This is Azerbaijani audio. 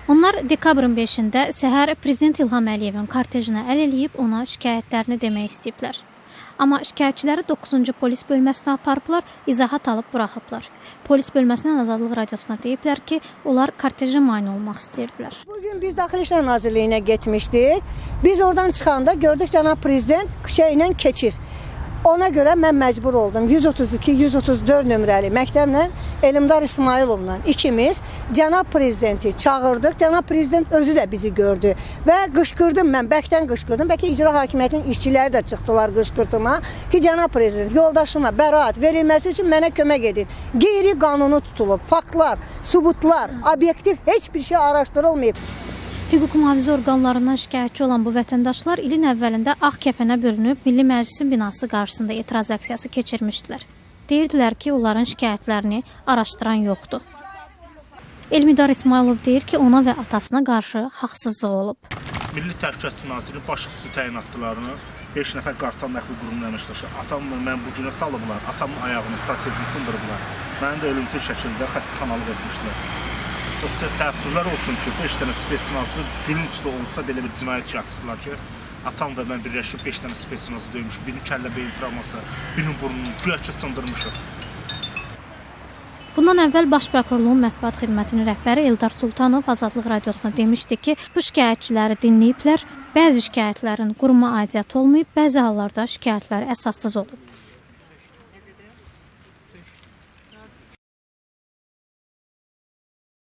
Onlar dekabrın 5-də səhər Prezident İlham Əliyevin kortejinə əl eləyib ona şikayətlərini demək istəyiblər. Amma şikayətçiləri 9-cu polis bölməsinə aparıblar, izahat alıb buraxıblar. Polis bölməsindən Azadlıq Radiosuna deyiblər ki, onlar kortejə mane olmaq istəyirdilər. Bugün biz Daxili İşlər Nazirliyinə getmişdik. Biz oradan çıxanda gördük cənab prezident küçə ilə keçir. Ona görə mən məcbur oldum. 132, 134 nömrəli məktəblə Elmdar İsmayılovla ikimiz cənab prezidenti çağırdıq. Cənab prezident özü də bizi gördü və qışqırdım mən, bərkdən qışqırdım. Bəlkə icra hakimiyyətinin işçiləri də çıxdılar qışqırtıma ki, cənab prezident yoldaşıma bəraət verilməsi üçün mənə kömək edin. Qeyri-qanuni tutulub, faktlar, sübutlar, obyektiv heç bir şey araşdırılmayıb. Hüquq mühafizə orqanlarından şikayətçi olan bu vətəndaşlar ilin əvvəlində ağ kəfənə bürünüb Milli Məclisin binası qarşısında etiraz aksiyası keçirmişdilər. Deyirdilər ki, onların şikayətlərini araşdıran yoxdur. Elmidar İsmayılov deyir ki, ona və atasına qarşı haqsızlıq olub. Milli Təhlükəsizlik Nazirliyi baş xüsusi təyinatlılarını 5 nəfər Qartal Nəqli Qurumunun əməkdaşı atamla mən bu günə salıblar, atamın ayağını, protezini sındırıblar. Məni də ölümcül şəkildə xəstəxanalıq etmişlər. Təəssüflər olsun ki, 5 dənə spesnazı gülünc də olsa belə bir cinayət işi açdılar ki, atam və mən birləşib 5 dənə spesnazı döymüşük, birinin kəllə beyin travması, birinin burnunu güya ki sındırmışıq. Bundan əvvəl Baş Prokurorluğun mətbuat xidmətinin rəhbəri Eldar Sultanov Azadlıq Radiosuna demişdi ki, bu şikayətçiləri dinləyiblər, bəzi şikayətlərin quruma aidiyyatı olmayıb, bəzi hallarda şikayətlər əsassız olub.